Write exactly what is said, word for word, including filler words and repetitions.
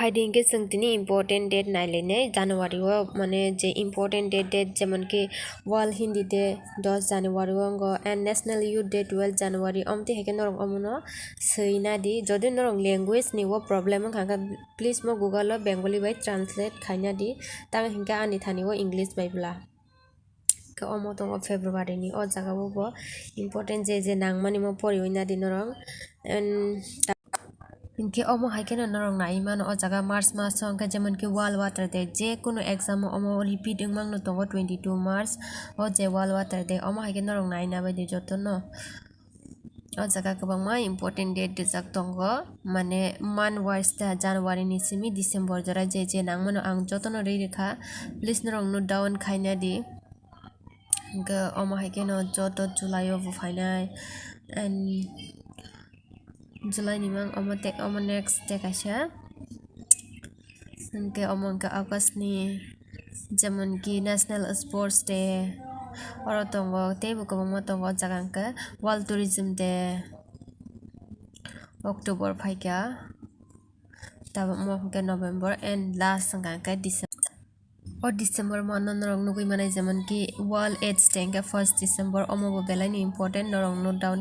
Phaidi hinkhe chwng tini important date nailainai January o, mane je important date, date jemon ki World Hindi Day dos January o wngo, and National Youth Day twelve January. Omtwi haikhe norok omono swina di. Jodi norok language ni o problem wngkha khe, please mo Google o Bengali bai translate khaina di, tamo hinkhe ani thani o English bai bwla. Khe omo tongo February ni, o jaga o bo important je je nangmani mo poriwi nadi norok. And ta-, hinkhe omo hai kheno norok nai mano o jaga March maso, hinkhe jemon ki World Water Day, je kunu exam o omo repeat wngmano tongo twenty two March, o je World Water Day, omo hai khe norok nai na bai di jotono. O jaga kwbangma important date rijak tongo, mane month wise ta January ni simi December jora je je nangmano ang jotono ri rikha, please norok note down khaina di. Hwnkhe omo hai kheno joto July o bo phainai, and July ni mang omo te, omo next te kaisa. Hwnkhe omo hwnkhe August ni, jemon ki National Sports Day, oro tongo, teibo kwbangma tongo o jaga hwnkhe World Tourism Day, October phaikha, tabukmo hwnkhe November, and last hwnkha hwnkhe December. O December month no norok nugwi manai, jemon ki World AIDS Day hwnkhe first December, omo bo belai no important, norok note down